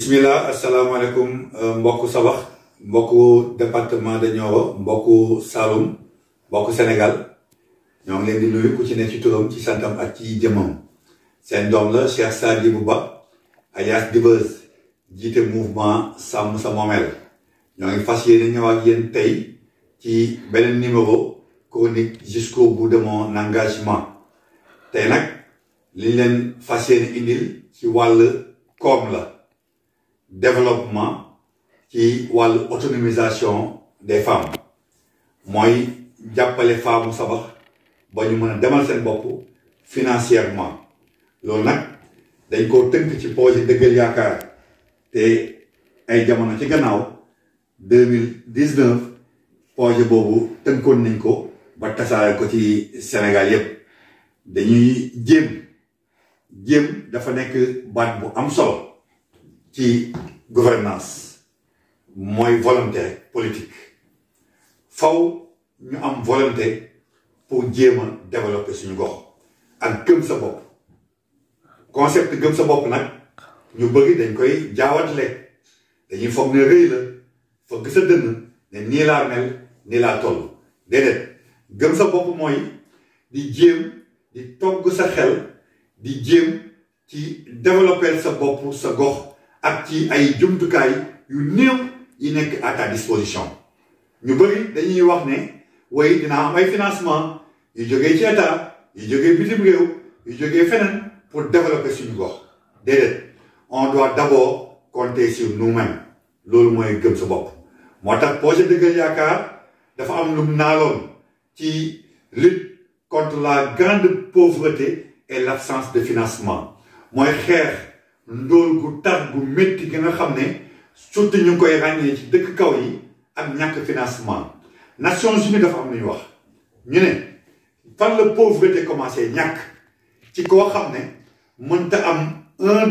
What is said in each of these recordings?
bismillah asalaamaaleykum mbokku Sabax mbokku département de Nioro mbokku Saloum mbokku Sénégal ñoo ngi leen di nuyu ku ci ne ci turam ci santam ak ci jëmmam seen doom la Cheikh Sadibou Ba alias Dibeuz jiite mouvement sàmm sa moomeel ñoo ngi fas yéene ñëw ak yéen tey ci beneen numéro chronique jusqu'au bout de mon engagement tey nag liñ leen fas yéene indil ci wàll koom la développement ci wàllu autonomisation des femmes mooy jàppale femme Sabax ba ñu mën a demal seen bopp financièrement loolu nag dañ koo tënk ci projet Dëggal Yaakaar te ay jamono ci gannaaw 2019 projet boobu tënkoon nañ ko ba tasaare ko ci Sénégal yépp dañuy jéem dafa nekk baat bu am solo ci gouvernance mooy volonté politique faw ñu am volonté pour jéem a développer suñu gox ak gëm sa bopp concept gëm sa bopp nag ñu bëgg dañ koy jaawatle dañuy foog ne rëy la foog sa dënn ne nii laa mel nii laa toll déedéet gëm sa bopp mooy di jéem di togg sa xel di jéem ci développer sa bopp sa gox ak ci ay jumtukaay yu néew yi nekk à ta disposition ñu bëri dañuy wax ne way dinaa am ay financement yu jógee ci état yu jógee bitim réew yu jógee feneen pour développer suñu gox déedéet on doit d'abord compter sur nous-mêmes loolu mooy gëm sa bopp moo tax projet Dëggal Yaakaar dafa am lu mu naaloon ci lutte contre la grande pauvreté et l'absence de financement mooy xeex ndóol gu tar gu métti gi nga xam ne surtout ñu ngi koy ràññee ci dëkk kaw yi ak ñàkk financement Nations Unies dafa am lu ñu wax ñu ne fan la pauvreté commencé ñàkk ci koo xam ne mënta am $1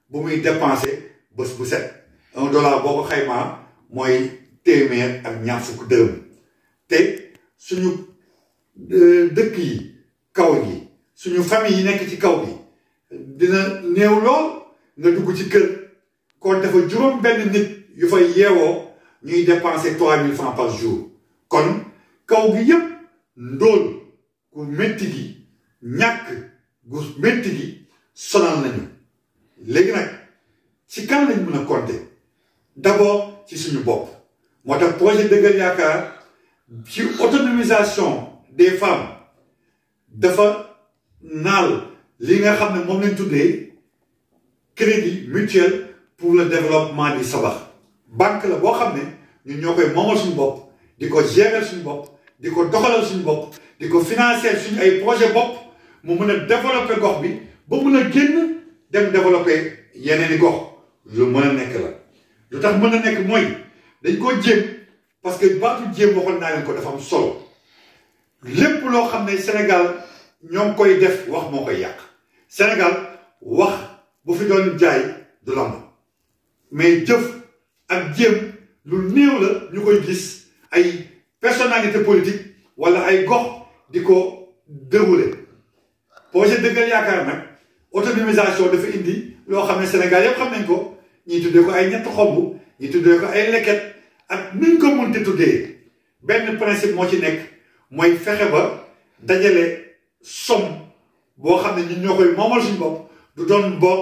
bu muy dépensé bés bu set $1 boo ko xaymaa mooy téeméer ak ñaar fukk dërëm te suñu dëkk yi kaw gi suñu famille yi nekk ci kaw gi dina néew lool nga dugg ci kër kon dafa juróom benn nit yu fay yeewoo ñuy dépenser 3000 francs par jour kon kaw gi yépp ndóol gu métti gi ñàkk gu métti gi sonal nañu léegi nag ci kan lañ mën a compter d'abord ci suñu bopp moo tax projet Dëggal Yaakaar ci autonomisation des femmes dafa naal li nga xam ne moom lañ tuddee crédit mutuel pour le développement du Sabax banque la boo xam ne ñun ñoo koy moomal suñu bopp di ko gérer suñu bopp di ko doxalal suñu bopp di ko financer suñu ay projet bopp mu mën a développer gox bi ba mën a génn dem développer yeneen i gox lu mën a nekk la lu tax mën a nekk mooy dañ koo jéem parce que baatu jéem waxoon naa leen ko dafa am solo lépp loo xam ne Sénégal ñoo ngi koy def wax moo koy yàq Sénégal wax bu fi doon jaay du lamb mais jëf ak jéem lu néew la ñu koy gis ay personnalité politique wala ay gox di ko dérouler projet Dëggal Yaakaar nag autonomisation dafa indi loo xam ne Sénégal yépp xam nañ ko ñii tuddee ko ay ñett xomb ñii tuddee ko ay leket ak nuñ ko mënti tuddee benn principe moo ci nekk mooy fexe ba dajale somme boo xam ne ñun ñoo koy moomal suñu bopp du doon bopp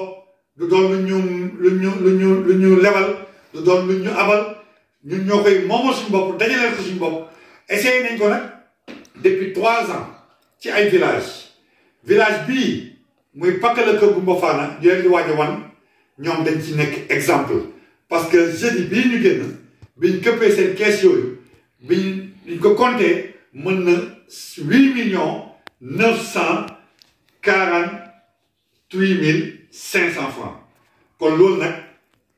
du doon lu ñu lebal du doon lu ñu abal ñun ñoo koy moomal suñu bopp dajaleel ko suñu bopp essayé nañ ko nag depuis 3 ans ci ay village bii muy Pakala Kër Gumba Fana ñu leen di waaj a wan ñoom dañ ci nekk exemple parce que jeudi bii ñu génn biñ këppee seen kees yooyu biñ ko compté mën na 8,948,500 francs kon loolu nag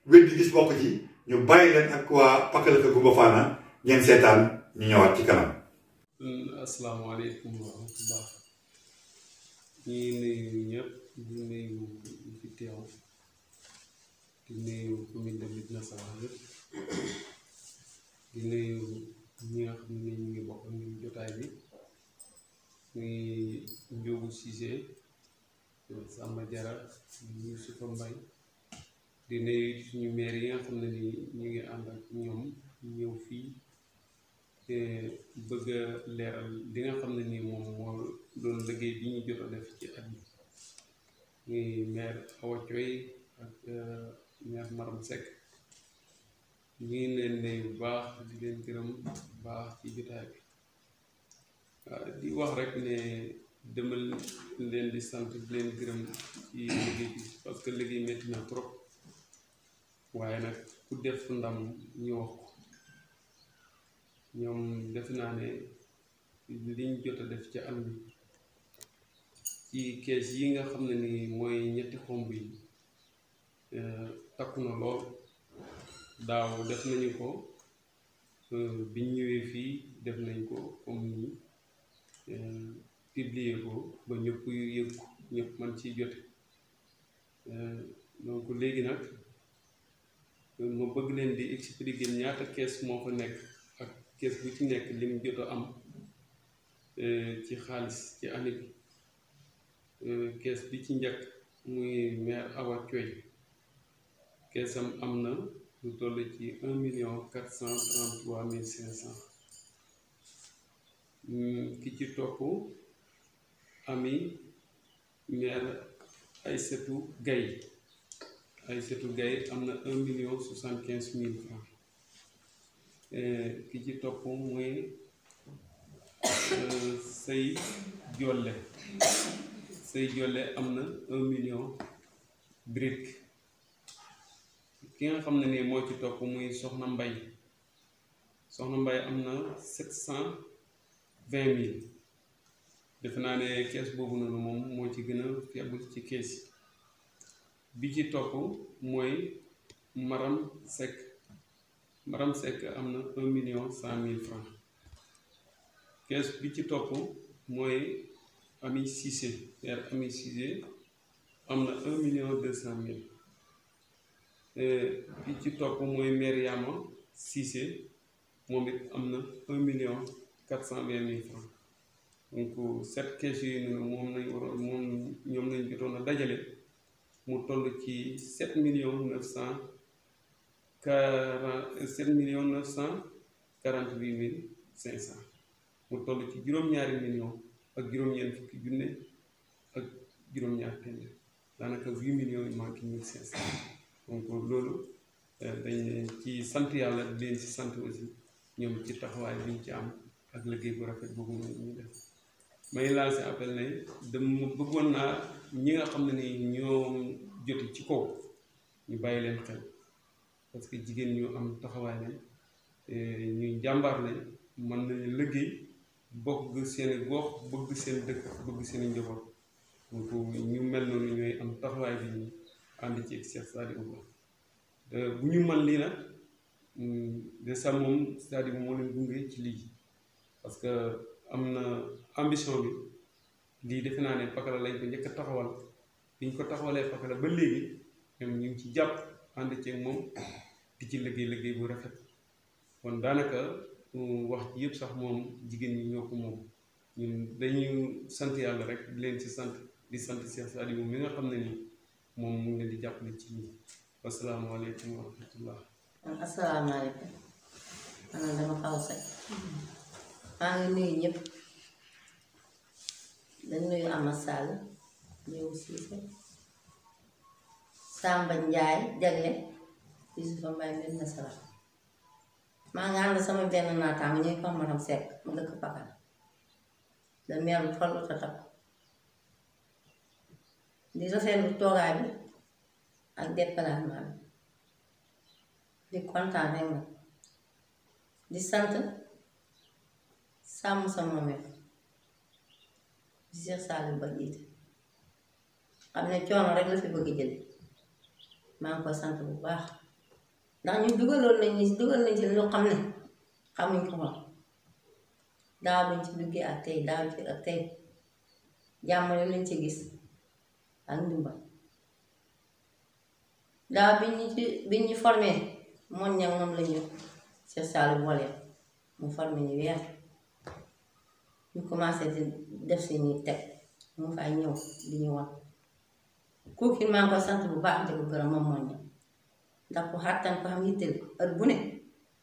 wér di gis bokk ci ñu bàyyi leen ak waa Pakala Kër Gumba Fana ngeen seetaan ñu ñëwaat ci kanam. asalaamaaleykum wa rahmatullah ñi nuyu ñëpp di nuyu ñu fi teew di nuyu commune de Médina Sabakh yëpp di nuyu ñi nga xam ne ñu ngi bokk ñu jotaay bi muy Ndiogou Cissé Samba Diarra Youssoufa Mbaye di nuyu suñu maire yi nga xam ne ni ñu ngi ànd ak ñoom ñëw fii te bëgg a leeral li nga xam ne nii moom moo doon liggéey bi ñu jot a def ci at mi muy maire Awa Thioye ak maire Maram Seck ñu ngi leen nuyu bu baax di leen gërëm bu baax ci jotaay bi di wax rek ne demal leen di sant di leen gërëm ci liggéey bi parce que liggéey métti na trop waaye nag ku def ndam ñu wax ko ñoom def naa ne liñ jot a def ci am bi ci kees yi nga xam ne ni mooy ñetti xomb yi takku na lool daaw def nañu ko biñ ñëwee fii def nañ ko comme nii publier ko ba ñëpp yëg ko ñëpp man ciy jote donc léegi nag ma bëgg leen di expliquer ñaata kees moo fa nekk ak kees bu ci nekk lim jot a am ci xaalis ci année bi kees bi ci njëkk muy maire Awa Thioye keesam am na lu toll ci 1,433,500 ki ci topp ami maire Aïssatou Gaye am na 1,075,000 francs ki ci topp muy Sey Jolle am na 1 million brick ki nga xam ne nii moo ci topp muy Soxna Mbay am na 720,000 defe naa ne kees boobu noonu moom moo ci gën a faible ci kees yi bi ci topp mooy Maram Seck am na 1,100,000 francs kees bi ci topp mooy Ami Cissé am na 1,200,000 bi ci topp mooy Mariama Cissé moom it am na 1,420,000 francs donc 7 kees yooyu noonu ñoom lañ jotoon a dajale mu toll ci 7,948,500 mu toll ci juróom-ñaari million ak juróom-ñeent fukki junne ak juróom-ñaar téeméer daanaka 8 millions yu manqué 1,500 donc loolu dañ ci sant yàlla di leen ci sant aussi ñoom ci taxawaay bi ñu ci am ak liggéey bu rafet boobu ñu def may lancé appel ne dama bëggoon naa ñi nga xam ne ni ñoom joti ci kaw ñu bàyyi leen xel parce que jigéen ñu am taxawaay ne ñuy jàmbaar ne mën nañu liggéey bokk seeni gox bëgg seen dëkk bëgg seeni njaboot donc ñu mel noonu ñooy am taxawaay bi ñu ànd ci Cheikh Sadibou Ba bu ñu mën lii nag de ça moom Sadibou moo leen gunge ci lii parce que am na ambition bi lii defe naa ne Pakala lañ ko njëkk a taxawal bi ñu ko taxawalee Pakala ba léegi ñoom ñu ngi ci jàpp ànd ceeg moom di ci liggéey bu rafet kon daanaka wax ji yëpp sax moom jigéen ñi ñoo ko moom ñun dañu sant yàlla rek di leen ci sant di sant Cheikh Sadibou mi nga xam ne ni moom mu ngi leen di jàppale ci lii wasalaamaaleykum wa rahmatullah. asalaamaaleykum man dama xaw sax maa ngi nuyu ñëpp dañ nuyu Amath Sall ñëw Cissé Samba Ndiaye jagle Youssoufa Mbaye mbir na sala maa ngi ànd sama benn naataam ñuy ko Maram Seck mu dëkk Pakala da meer bu farlu ta takk di rafetlu toogaay bi ak déplacement bi di kontaan rek nag di sant sàmm sa moomeel di Cheikh Sadibou Ba jiite xam ne coono rek la fi bëgg jële maa ngi ko sant bu baax ndax ñu dugal nañ ci lu xam ne xamuñ ko woon daaw lañ ci duggee ak tey jàmm rek lañ ci gis ak ndimbal daaw bi ñu formé moon ñag moom lañu Cheikh Sadibou boole mu formé ñu weer ñu commencé di def si ñuy teg mu fay ñëw di ñu wan kooku maa ngi ko sant bu baax di ko gërëm moom moon ñag ndax ku xàttan ko xam yitteel heure bu ne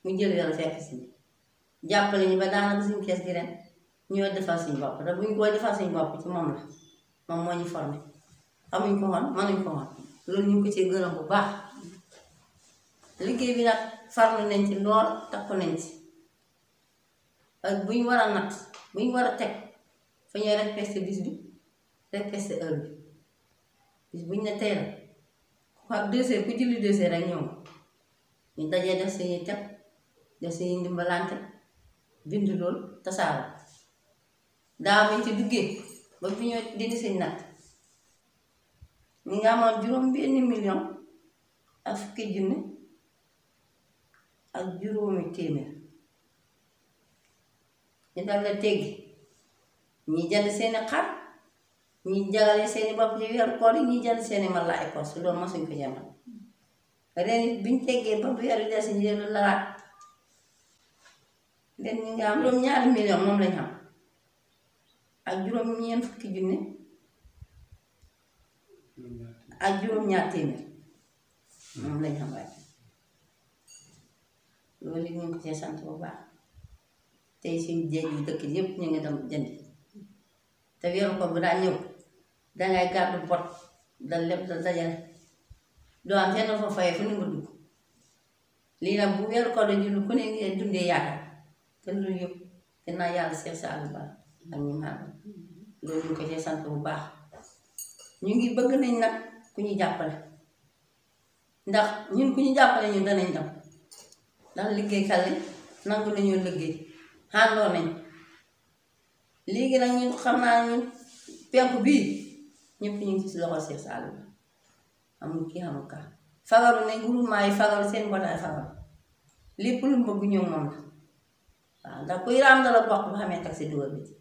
mu jël yoon fekk si jàppale ñu ba daanaka suñu kees gi ren ñoo defal suñu bopp te buñ koy defal suñu bopp ci moom la moom moo ñu formé xamuñ ko woon mënuñ ko woon loolu ñu ngi ko ci gërëm bu baax liggéey bi nag farlu nañ ci lool takku nañ ci ak buñ war a natt buñ war a teg fa ñuy respecté bis bi respecté heure bi bis buñ ne tey la ku xam 2 heures ku julli 2 heures rek ñëw ñu dajee def suñuy teg def suñuy ndimbalante bind loolu tasaaro daa buñ ci duggee ba bi ñoo dindi suñ natt ñu ngi amoon 5 million ak fukki junni ak 5 téeméer ñu dal la teggi ñi jënd seeni xar ñi jagale seeni bopp ci weeru koor yi ñi jënd seeni mala ay poos su doon masuñ ko jamal ren it biñ teggee ba weeru des ñu jël laraat ren ñu ngi am 2 million moom lañ xam ak 5 fukki junni ak 2 téeméer moom lañ xam waaye loolu ñu ngi ko cee sant bu baax tey suñu jéeg yu dëkk yépp ñu ngi dem jënd te weeru ko bu daa ñëw dangay gàddu bot da lépp da dajale doo am fenn fa fayee fu ni nga dugg lii nag bu weeru ko da jullu ku ne ngi dundee yaakaar te loolu yëpp dinaa yàlla seet sa àll ba ak ñu maanaam loolu ñu ko cee sant bu baax ñu ngi bëgg nañ nag ku ñu jàppale ndax ñun ku ñu jàppale ñun danañ dem ndax liggéeykat lañ nangu nañoo liggéey xàndoo nañ léegi nag ñun xam naa ñun penku bii ñëpp ñu ngi ci loxo Seex Saaliw amul kii amul kaa fagaru nañ groupement yi fagaru seen mbootaay fagaru lépp lu mu bëgg ñëw moom la waaw ndax kuy raam dala bokk bu xamee taxi dugal bi ci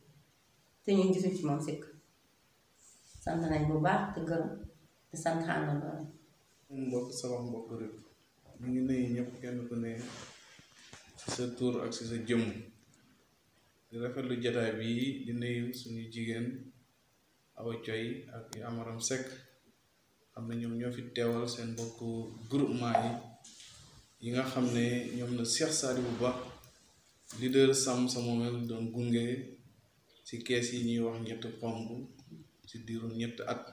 te ñun gisuñ ci moom sikk sant nañ bu baax te gërëm te sant xàndandoo nañ mbokk Sabax mbokk rek ñu ngi nuyu ñëpp kenn ku ne ci sa tur ak ci sa jëmm di rafetlu jataay bii di nuyu suñu jigéen Awa Coy ak Amaram Seck xam ne ñoom ñoo fi teewal seen mbokk groupement yi nga xam ne ñoom la Seex Saaliw Ba leader Sàmm Sa Moomeel doon gunge ci kees yi ñuy wax ñett pomb ci diirum 7 at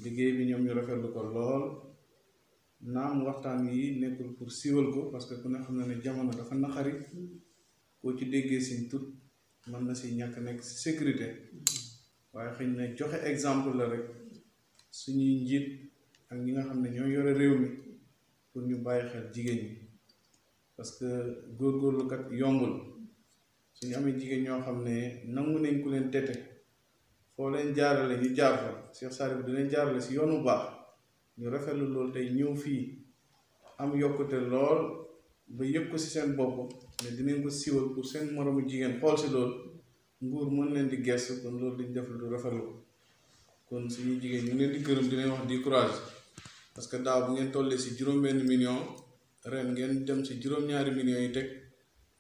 liggéey bi ñoom ñu rafetlu ko lool naam waxtaan yi nekkul pour siiwal ko parce que ku ne xam na ne jamono dafa naqari koo ci déggee siñ tut mën na si ñàkk nekk si sécurité waaye xëy na joxe exemple la rek suñuy njiit ak ñi nga xam ne ñoo yore réew mi pour ñu bàyyi xel jigéen ñi parce que góorgóorlu kat yombul suñu amee jigéen ñoo xam ne nangu nañ ku leen tete foo leen jaarale ñu jaar fa Seex Saaliw di leen jaarale si yoonu baax ñu rafetlu loolu tey ñëw fii am yokkute lool ba yëg ko si seen bopp ne dinañ ko siiwal pour seen moroomu jigéen xool si loolu nguur mën leen di gestu kon loolu liñ def lu rafetlu ko kon suñuy jigéen ñu ngi leen di gërëm di leen wax di courage parce que daaw bu ngeen tollee si 5 million ren ngeen dem si 2 millions yi teg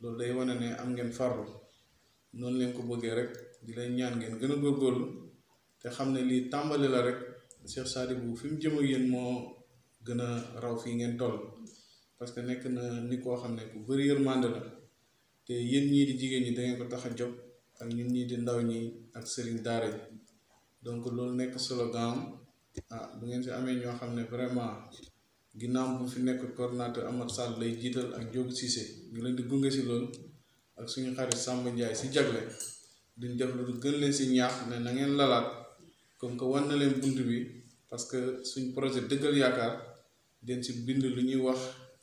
loolu day wane ne am ngeen farlu noonu leen ko bëggee rek di leen ñaan ngeen gën a góorgóorlu te xam ne lii tàmbali la rek Seex Saaliw bu fi mu jëm ak yéen moo gën a raw fii ngeen toll parce que nekk na ni koo xam ne ku bëri yërmande la te yéen ñii di jigéen ñi da ngeen ko tax a jóg ak ñun ñii di ndaw ñi ak sëriñ daara yi donc loolu nekk slogan bu ngeen si amee ñoo xam ne vraiment ginnaaw bu fi nekk coordinateur Amath Sall lay jiital ak Diop Cissé ñu leen di gunge si loolu ak suñu xarit Samba Ndiaye si jagle duñ def lu gën leen si ñaax ne na ngeen lalaat comme que wan na leen bunt bi parce que suñ projet dëggal yaakaar den si bind lu ñuy wax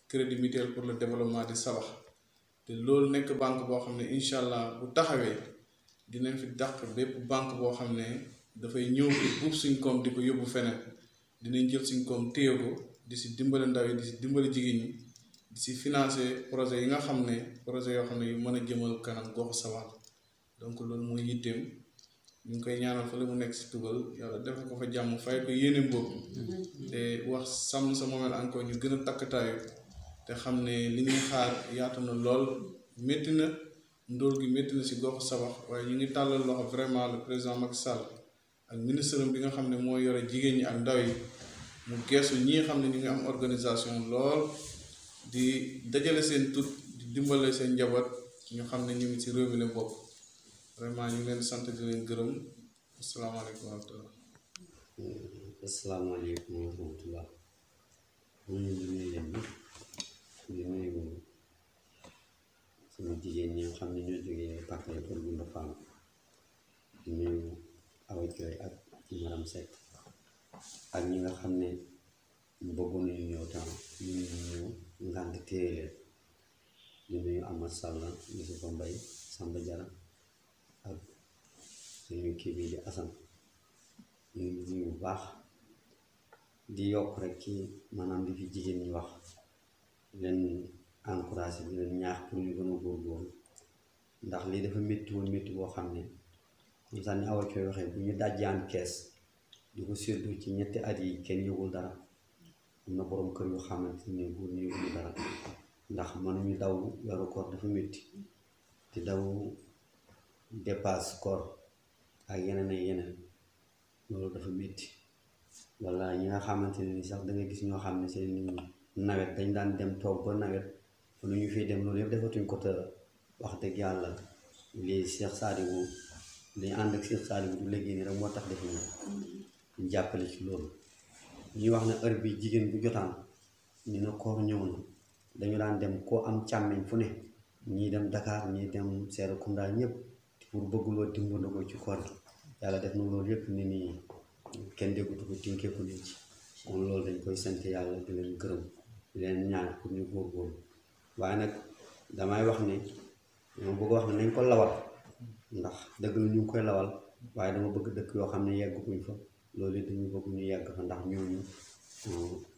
crédit mutuel pour le développement di Sabax te loolu nekk banque boo xam ne incha allah bu taxawee dinañ fi dàq bépp banque boo xam ne dafay ñëw fi buub suñ koom di ko yóbbu feneen dinañ jël suñ koom téye ko di si dimbale ndaw yi di si dimbale jigéen ñi di si financer projet yi nga xam ne projet yoo xam ne yu mën a jëmal kanam goxu Sabax donc loolu mooy yitteem ñu ngi koy ñaanal fa la mu nekk si tugal yàlla def ko fa jàmm fay ko yéene boobu te wax Sàmm Sa Moomeel encore ñu gën a takktaayu te xam ne li ñuy xaar yaatu na lool métti na ndóol gi métti na si goxu Sabax waaye ñu ngi tàllal loxo vraiment le président Macky Sall ak ministre bi nga xam ne moo yore jigéen ñi ak ndaw yi mu geesu ñi xam ne ñu ngi am organisation lool di dajale seen tut di dimbale seen njaboot ñu xam ne ñu ngi ci réew mi la bokk vraiment ñu ngi leen sant di leen gërëm asalaamaaleykum wa rahmatullah. asalaamaaleykum wa rahmatullah. ñu ngi nuyu yéen ñëpp di nuyu sama jigéen ñi nga xam ne ñoo jógee Pakay pour Goumba Fall di nuyu Awa Thioye ak Maram Seck ak ñi nga xam ne bëggoon nañu ñëw tam ñu ñëw ngànt téye leen di nuyu Amad Sall Youssoufa Mbaye Samba Diarra ak suñu kii bii di Assane ñu ngi nuyu bu baax di yokk rek ci maanaam di fi jigéen ñi wax leen encouragé di leen ñaax pour ñu gën a góorgóorlu ndax lii dafa métti woon métti boo xam ne comme ça ni Awa Thioye waxee bu ñu dajjaan kees di ko surtout ci ñetti at yi kenn yëgul dara am na borom kër yu xamante ne góor ñu yëgul dara ndax mënuñu daw weeru koor dafa métti di daw dépasse koor ak yeneen ak yeneen loolu dafa métti walla ñi nga xamante ne ni sax da nga gis ñoo xam ne seen nawet dañ daan dem toog ba nawet fu nu ñu fiy dem loolu yëpp defatuñ ko te wax dëgg yàlla lii Cheikh Sadibou li ànd ak Cheikh Sadibou du léegi nii rek moo tax defuñu ñu jàppale ci loolu ñuy wax ne heure bi jigéen bu jotaan ñu ne koor ñëw na dañu daan dem koo am càmmeñ fu ne ñii dem Dakar ñii dem Serekunda ñëpp pour bëgguloo dimbali ko ci koor gi yàlla def na loolu yëpp ni nii kenn déggutu ko tinkeeku nañ ci kon loolu dañ koy sant yàlla di leen gërëm di leen ñaan pour ñu góorgóorlu waaye nag damay wax ne ñoo bëgg wax ne nañ ko lawal ndax dëgg la ñu ngi koy lawal waaye dama bëgg dëkk yoo xam ne yegguñ fa loolu it dañu bëgg ñu yegg fa ndax ñooñu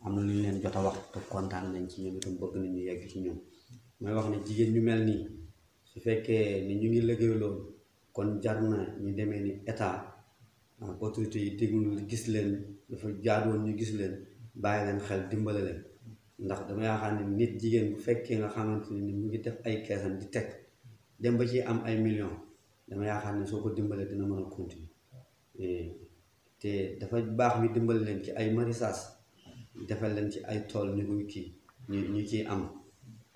am na lu ñu leen jot a wax te kontaan nañ ci ñoom itam bëgg nañu yegg ci ñoom mooy wax ne jigéen ñu mel nii su fekkee ni ñu ngi liggéey loolu kon jar na ñu demee ni état autorité yi déglu gis leen dafa jaadoon ñu gis leen bàyyi leen xel dimbale leen ndax dama yaakaar ne nit jigéen bu fekkee nga xamante ni mu ngi def ay keesam di teg dem ba ci am ay millions dama yaakaar ne soo ko dimbalee dina mën a continuer te dafa baax ñu dimbale leen ci ay maraîchage defal leen ci ay tool ñu koy kii ñu ciy am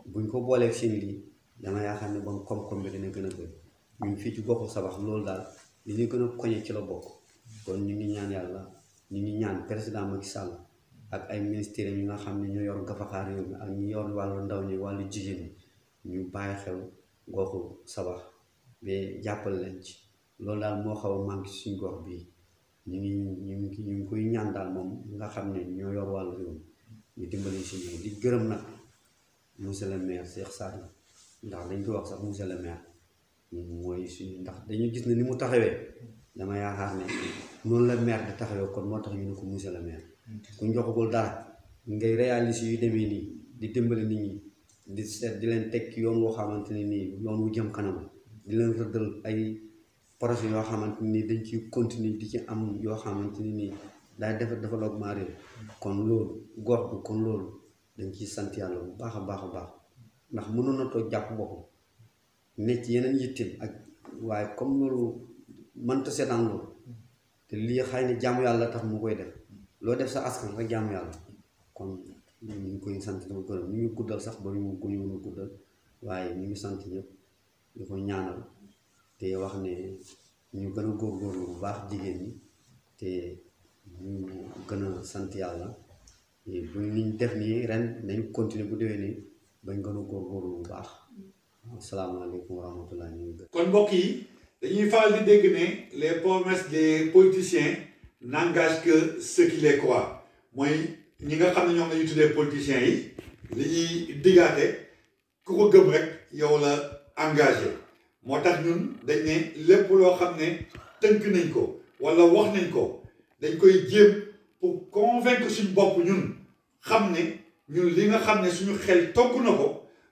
buñ ko booleeg seen lii dama yaakaar ne bon koom-koom bi dina gën a bëri ñun fii ci goxu Sabax loolu daal li ñu gën a koñe ci la bokk kon ñu ngi ñaan yàlla ñu ngi ñaan président Macky Sall ak ay ministères yi nga xam ne ñoo yor gafaxaar réew mi ak ñu yor wàllu ndaw ñi wàllu jigéen ñi ñu bàyyi xel goxu Sabax ba jàppale leen ci loolu daal moo xaw a manqué suñ gox bii ñu ngi koy ñaan daal moom nga xam ne ñoo yor wàllu réew mi ñu dimbali si ñoom di gërëm nag monsieur le maire Cheikh Sadibou ndax dañ ko wax sax monsieur le maire mooy suñu ndax dañu gis ne ni mu taxawee dama yaakaar ne noonu la maire di taxawee kon moo tax ñu ne ko monsieur le maire ku joxagul dara ngay réaliser yu demee nii di dimbali nit ñi di seet di leen teg yoon woo xamante ne nii yoon wu jëm kanam di leen rëddal ay projet yoo xamante ni dañ ciy continuer di ci am yoo xamante ni nii daay defar développement réew kon loolu gox bi kon loolu dañ ciy sant yàlla bu baax a baax a baax ndax mënoon na toog jàpp boppam ne ci yeneen yitteem ak waaye comme loolu mënta seetaan loolu te lii xëy na jaamu yàlla tax mu koy def loo def sa askan rek jaamu yàlla kon ñu ngi koy sant dama gërëm ñu ngi guddal sax ba ñu ko ñu guddal waaye ñu ngi sant ñëpp di ko ñaanal te wax ne ñu gën a góorgóorlu bu baax jigéen ñi te ñu gën a sant yàlla bu ñu def nii ren nañ continuer bu déwee nii bañ gën a góorgóorlu bu baax asalaamaaleykum wa rahmatulah ñu ngi kon mbokk yi dañuy faral di dégg ne les promesses des politiciens n'engagent que ceux qui les croient mooy ñi nga xam ne ñoom lañuy tuddee politiciens yi li ñuy diggaate ku ko gëm rek yow la engagé moo tax ñun dañ ne lépp loo xam ne tënk nañ ko wala wax nañ ko dañ koy jéem pour convaincre suñu bopp ñun xam ne ñun li nga xam ne suñu xel togg na ko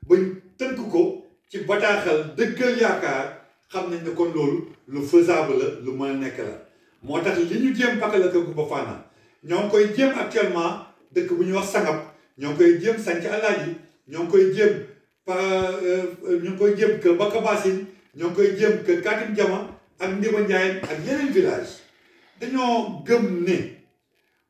bañ tënk ko ci bataaxal dëggal yaakaar xam nañ ne kon loolu lu faisable la lu mën a nekk la moo tax li ñu jéem Pakala Kër Goumba Fana ñoo ngi koy jéem actuellement dëkk bu ñuy wax Sangap ñoo ngi koy jéem Sanc Alaaji ñoo ngi koy jéem Kër Bakka Bassine ñoo ngi koy jéem Kër Katim Jama ak Ndiba Ndiaye ak yeneen village dañoo gëm ne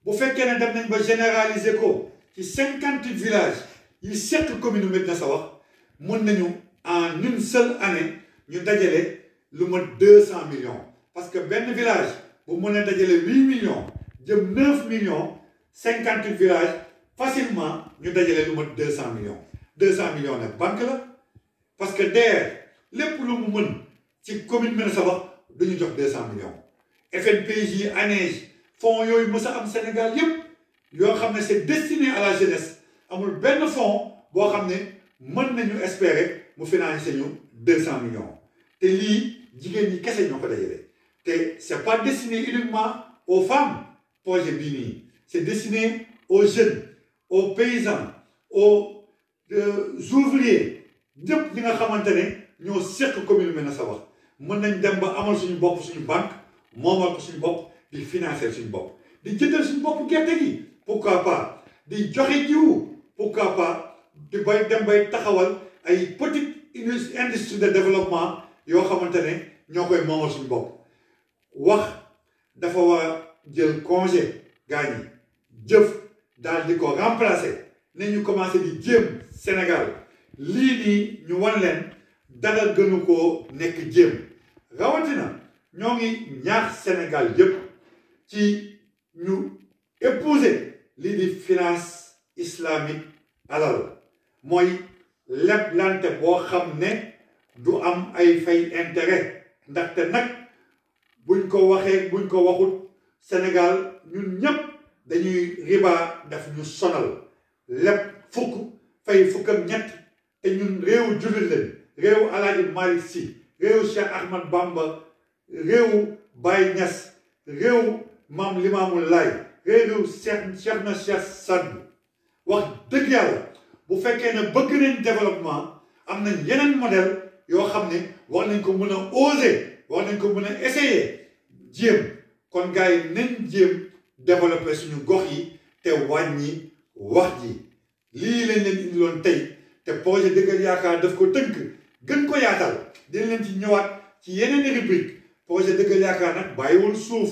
bu fekkee ne dem nañ ba généraliser ko ci 58 villages yi seq commune Médina Sabakh mën nañu en une seule année ñu dajale lu ma 200 millions parce que benn village bu mën a dajale 8 millions jëm 9 millions 58 villages facilement ñu dajale lu ma 200 millions 200 millions nag banque la parce que DER lépp lu mu mën ci commune Médina Sabakh duñu jox 200 millions FNPJ ANEJ fonds yooyu mës a am Sénégal yépp yoo xam ne c'est destiné à la jeunesse amul benn fonds boo xam ne mën nañu espérer mu financer ñu 200 millions te lii jigéen ñi kese ñoo ko dajale te c'est pas destiné uniquement aux femmes projet bii nii c'est destiné aux jeunes aux paysans aux ouvriers ñëpp ñi nga xamante ne ñoo seq commune Médina Sabakh mën nañ dem ba amal suñu bopp suñu banque moomal ko suñu bopp di financer suñu bopp di jëndal suñu bopp gerte gi pourquoi pas di joxe jiwu pourquoi pas di bay dem bay taxawal ay petite industrie de développement yoo xamante ne ñoo koy moomal suñu bopp wax dafa war a jël congé gaañ yi jëf daal di ko remplacer ne ñu commencé di jéem Sénégal lii nii ñu wan leen dara gënu koo nekk jéem rawatina ñoo ngi ñaax Sénégal yépp ci ñu épouser lii di finance islamique alal mooy leblante boo xam ne du am ay fay intérêt ndaxte nag buñ ko waxee buñ ko waxut Sénégal ñun ñëpp dañuy riba daf ñu sonal leb fukk fay fukk ak ñett te ñun réewu jullit leen réewu Alaaji Malick Sy réewu Cheikh Ahmad Bamba réewu Baye Niass réewu Maam Limaamu Laay réewu Cheikh na Cheikh Sadbu wax dëgg yàlla bu fekkee ne bëgg nañ développement am nañ yeneen modèle yoo xam ne war nañ ko mën a oser war nañ ko mën a essayer jéem kon gars yi nañ jéem développer suñu gox yi te wàññi wax ji lii lañ leen indiloon tey te projet Dëggal Yaakaar daf ko tënk gën ko yaatal dina leen ci ñëwaat ci yeneen rubrique projet Dëggal Yaakaar nag bàyyiwul suuf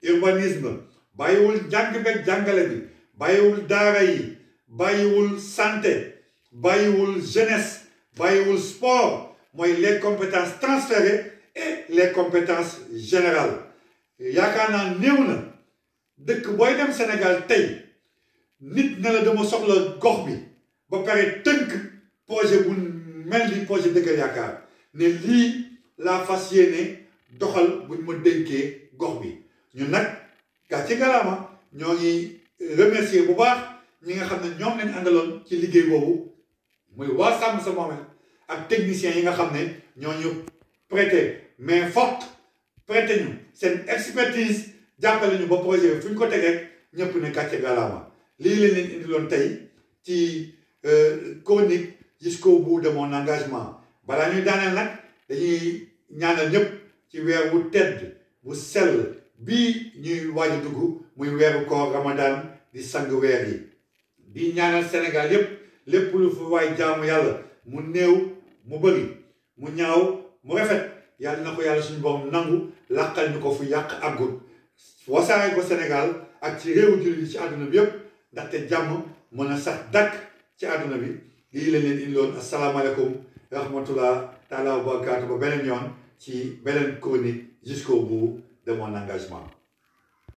urbanisme bàyyiwul jàng beeg jàngale bi bàyyiwul daara yi bàyyiwul santé bàyyiwul jeunesse bàyyiwul sport mooy les compétences transférées et les compétences générales yaakaar naa néew na dëkk booy dem Sénégal tey nit na la dama soxla gox bi ba pare tënk projet bu mel ni projet Dëggal Yaakaar ne lii laa fas yéene doxal buñ ma dénkee gox bi ñun nag gàcce galaama ñoo ngi remercier bu baax ñi nga xam ne ñoom lañ àndaloon ci liggéey boobu muy waa Sàmm Sa Moomeel ak techniciens yi nga xam ne ñoo ñu prêter main forte prêter ñu seen expertise jàppale ñu ba projet bi fu ñu ko tegee ñëpp ne gàcce galaama lii lañ leen indiloon tey ci chronique jusqu'au bout de mon engagement balaa ñuy daaneel nag dañuy ñaanal ñëpp ci weer wu tedd bu sell bii ñuy waaj a dugg muy weeru koor Ramadan di sang weer yi di ñaanal Sénégal yépp lépp lu fi waay jaamu yàlla mu néew mu bëri mu ñaaw mu rafet yàlla na ko yàlla suñu borom nangu làqal ñu ko fu yàq àggut wasaare ko Sénégal ak ci réewu jullit yi ci àdduna bi yépp ndaxte jàmm mën a sax dàkk ci àdduna bi lii lañ leen indiloon asalaamaaleykum rahmatullah taala wa barakaatu ba beneen yoon ci beneen chronique jusqu'au bout de mon engagement